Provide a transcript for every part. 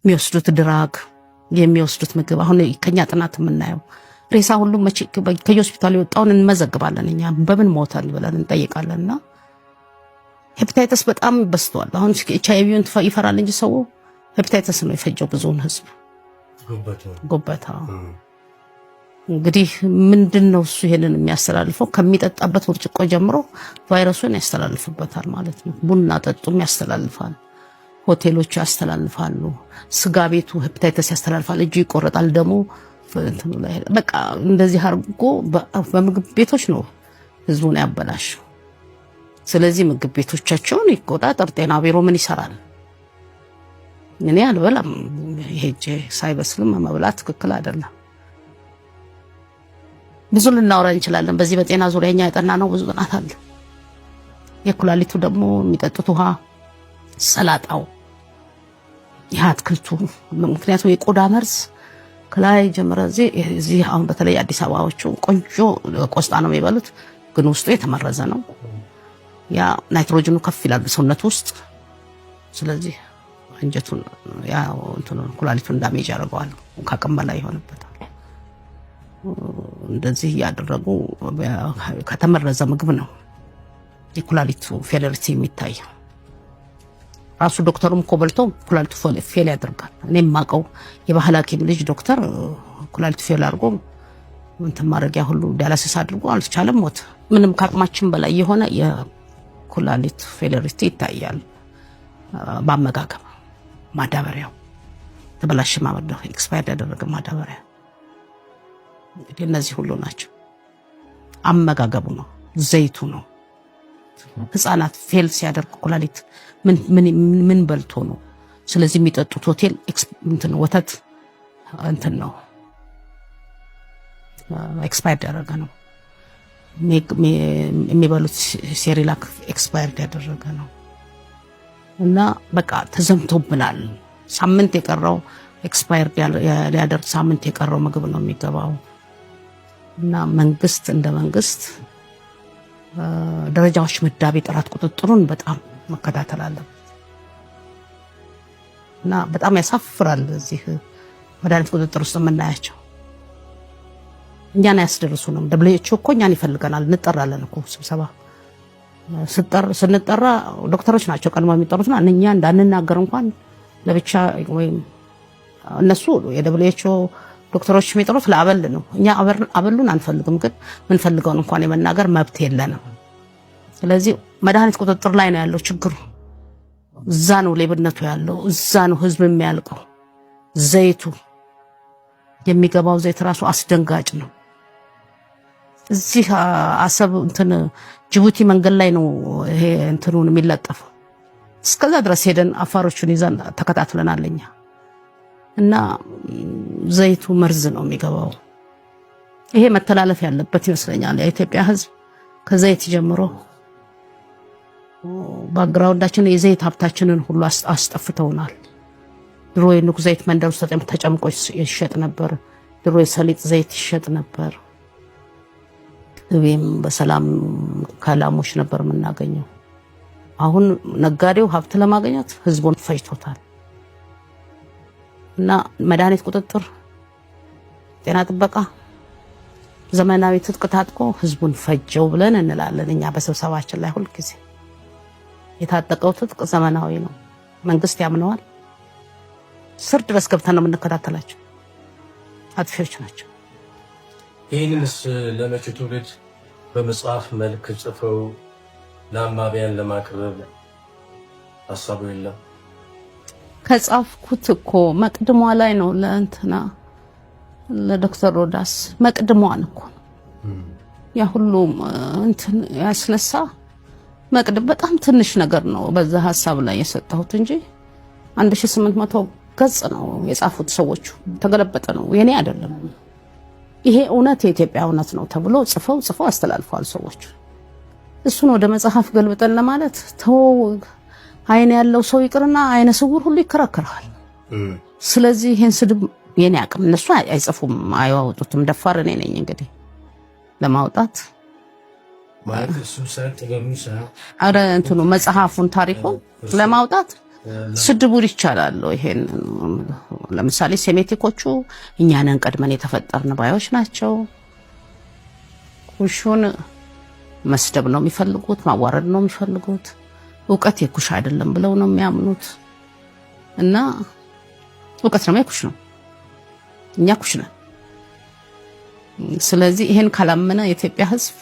የሚወስዱት drug፣ የሚወስዱት ምግብ፣ አሁን ከኛ ጥናት የምናየው ሬሳ ሁሉ ከየሆስፒታሉ የወጣውን እንመዘግባለን። እኛ በምን ሞተን ብለን እንጠይቃለን። እና ሄፓታይተስ በጣም በዝቷል። አሁን HIV ውን ይፈራል እንጂ ሰው ሄፓታይተስ ነው የፈጀው ብዙውን ህዝብ። ጉበታ እንግዲህ ምንድን ነው እሱ ይሄንን የሚያስተላልፈው? ከሚጠጣበት ብርጭቆ ጀምሮ ቫይረሱን ያስተላልፍበታል ማለት ነው። ቡና ጠጡም ያስተላልፋል። ሆቴሎቹ ያስተላልፋሉ። ስጋ ቤቱ ሄፓታይተስ ያስተላልፋል። እጁ ይቆረጣል። ደግሞ በቃ እንደዚህ አድርጎ በምግብ ቤቶች ነው ህዝቡን ያበላሸው። ስለዚህ ምግብ ቤቶቻቸውን ይቆጣጠር። ጤና ቢሮ ምን ይሰራል? እኔ አልበላም። ሄጄ ሳይበስልም መብላት ትክክል አይደለም። ብዙ ልናወራ እንችላለን። በዚህ በጤና ዙሪያ እኛ ያጠናነው ብዙ ጥናት አለ። የኩላሊቱ ደግሞ የሚጠጡት ውሃ፣ ሰላጣው፣ ይህ አትክልቱ፣ ምክንያቱም የቆዳ መርዝ ከላይ ጀምረ እዚህ አሁን በተለይ አዲስ አበባዎቹ ቆንጆ ቆስጣ ነው የሚበሉት፣ ግን ውስጡ የተመረዘ ነው። ያ ናይትሮጅኑ ከፍ ይላል ሰውነቱ ውስጥ። ስለዚህ አንጀቱን ያ እንትኑን ኩላሊቱን damage ያደርገዋል፣ ከአቅም በላይ ይሆንበታል። እንደዚህ እያደረጉ ከተመረዘ ምግብ ነው የኩላሊቱ failure የሚታየው። ራሱ ዶክተሩም እኮ በልቶ ኩላሊቱ fail ያደርጋል። እኔ የማውቀው የባህል ሐኪም ልጅ ዶክተር ኩላሊቱ fail አድርጎ እንትን ማድረጊያ ሁሉ dialysis አድርጎ አልቻለም፣ ሞት። ምንም ከአቅማችን በላይ የሆነ የኩላሊት failure ይታያል። በአመጋገብ ማዳበሪያው ተበላሸ፣ ማዳበሪያ፣ expired ያደረገ ማዳበሪያ፣ እንግዲህ እነዚህ ሁሉ ናቸው። አመጋገቡ ነው፣ ዘይቱ ነው። ህፃናት fail ሲያደርግ ኩላሊት ምን በልቶ ነው? ስለዚህ የሚጠጡት ሆቴል እንትን ወተት እንትን ነው፣ expired ያደረገ ነው። የሚበሉት ሴሪላክ expired ያደረገ ነው። እና በቃ ተዘምቶብናል። ሳምንት የቀረው፣ expired ሊያደርግ ሳምንት የቀረው ምግብ ነው የሚገባው። እና መንግስት እንደ መንግስት ደረጃዎች ምዳቤ ጥራት ቁጥጥሩን በጣም መከታተል አለበት። እና በጣም ያሳፍራል። እዚህ መድኃኒት ቁጥጥር ውስጥ የምናያቸው እኛን አያስደርሱንም። WHO እኮ እኛን ይፈልገናል። እንጠራለን እኮ ስብሰባ፣ ስንጠራ ዶክተሮች ናቸው ቀድሞ የሚጠሩትና እኛ እንዳንናገር እንኳን ለብቻ፣ ወይም እነሱ የ WHO ዶክተሮች የሚጠሩት ለአበል ነው። እኛ አበሉን አንፈልግም፣ ግን ምንፈልገውን እንኳን የመናገር መብት የለንም። ስለዚህ መድኃኒት ቁጥጥር ላይ ነው ያለው ችግሩ። እዛ ነው ሌብነቱ ያለው፣ እዛ ነው ህዝብ የሚያልቀው። ዘይቱ፣ የሚገባው ዘይት ራሱ አስደንጋጭ ነው። እዚህ አሰብ እንትን ጅቡቲ መንገድ ላይ ነው ይሄ እንትኑን የሚለጠፈው። እስከዛ ድረስ ሄደን አፋሮቹን ይዘን ተከታትለናል እኛ። እና ዘይቱ መርዝ ነው የሚገባው። ይሄ መተላለፍ ያለበት ይመስለኛል። የኢትዮጵያ ህዝብ ከዘይት ጀምሮ background ኣችን የዘይት ሀብታችንን ሁሉ አስጠፍተውናል። ድሮ የኑግ ዘይት መንደር ውስጥ ተጨምቆ ይሸጥ ነበር። ድሮ የሰሊጥ ዘይት ይሸጥ ነበር። ቅቤም በሰላም ከላሞች ነበር የምናገኘው። አሁን ነጋዴው ሀብት ለማግኘት ህዝቡን ፈጅቶታል። እና መድኃኒት ቁጥጥር፣ ጤና ጥበቃ ዘመናዊ ትጥቅ ታጥቆ ህዝቡን ፈጀው ብለን እንላለን እኛ በስብሰባችን ላይ ሁልጊዜ። የታጠቀው ትጥቅ ዘመናዊ ነው። መንግስት ያምነዋል። ስር ድረስ ገብተን ነው የምንከታተላቸው። አጥፊዎች ናቸው። ይህንንስ ለመጪው ትውልድ በመጽሐፍ መልክ ጽፈው ለአንባቢያን ለማቅረብ ሀሳቡ የለም? ከጻፍኩት እኮ መቅድሟ ላይ ነው፣ ለእንትና ለዶክተር ሮዳስ መቅድሟን እኮ ነው ያ ሁሉ እንትን ያስነሳ። መቅድም በጣም ትንሽ ነገር ነው በዛ ሀሳብ ላይ የሰጠሁት እንጂ 1800 ገጽ ነው የጻፉት ሰዎቹ። ተገለበጠ ነው፣ የኔ አይደለም። ይሄ እውነት የኢትዮጵያ እውነት ነው ተብሎ ጽፈው ጽፈው አስተላልፈዋል ሰዎቹ። እሱን ወደ መጽሐፍ ገልብጠን ለማለት ተው፣ አይን ያለው ሰው ይቅርና አይነ ስውር ሁሉ ይከራከራል። ስለዚህ ይሄን ስድብ የኔ አቅም፣ እነሱ አይጽፉም፣ አያወጡትም። ደፋር እኔ ነኝ እንግዲህ ለማውጣት። ማለት እሱ ሳይሆን ጥበቡን ሳይሆን አረ እንትኑ መጽሐፉን ታሪኩን ለማውጣት ስድቡን ይቻላል። ይሄን ለምሳሌ ሴሜቲኮቹ እኛንን ቀድመን የተፈጠርን ባዮች ናቸው። ኩሹን መስደብ ነው የሚፈልጉት፣ ማዋረድ ነው የሚፈልጉት። እውቀት የኩሽ አይደለም ብለው ነው የሚያምኑት። እና እውቀት ደግሞ የኩሽ ነው፣ እኛ ኩሽ ነን። ስለዚህ ይሄን ካላመነ የኢትዮጵያ ሕዝብ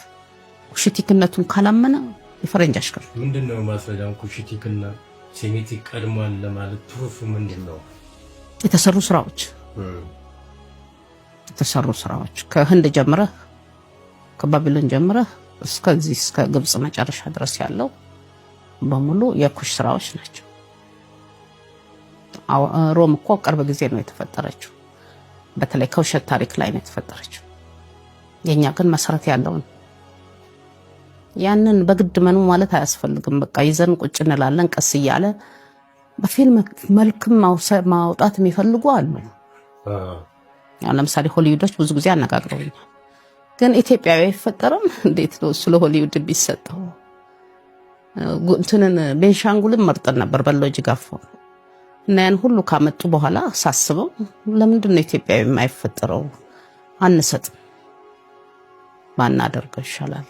ኩሽቲክነቱን ካላመነ የፈረንጅ አሽከር። ምንድን ነው ማስረጃም? ኩሽቲክና ሴሜቲክ ቀድሟል ለማለት proof ምንድን ነው? የተሰሩ ስራዎች ከህንድ ጀምረህ፣ ከባቢሎን ጀምረህ እስከዚህ እስከ ግብጽ መጨረሻ ድረስ ያለው በሙሉ የኩሽ ስራዎች ናቸው። ሮም እኮ ቅርብ ጊዜ ነው የተፈጠረችው። በተለይ ከውሸት ታሪክ ላይ ነው የተፈጠረችው። የኛ ግን መሰረት ያለው ነው። ያንን በግድ መኑ ማለት አያስፈልግም። በቃ ይዘን ቁጭ እንላለን። ቀስ እያለ በፊልም መልክም ማውጣት የሚፈልጉ አሉ። ለምሳሌ ሆሊውዶች ብዙ ጊዜ አነጋግረውኛል። ግን ኢትዮጵያዊ አይፈጠርም? እንዴት ነው እሱ ለሆሊውድ የሚሰጠው? እንትንን ቤንሻንጉልን መርጠን ነበር በሎ ጅጋፎ እና ያን ሁሉ ካመጡ በኋላ ሳስበው ለምንድን ነው ኢትዮጵያዊ የማይፈጠረው? አንሰጥም፣ ባናደርገው ይሻላል።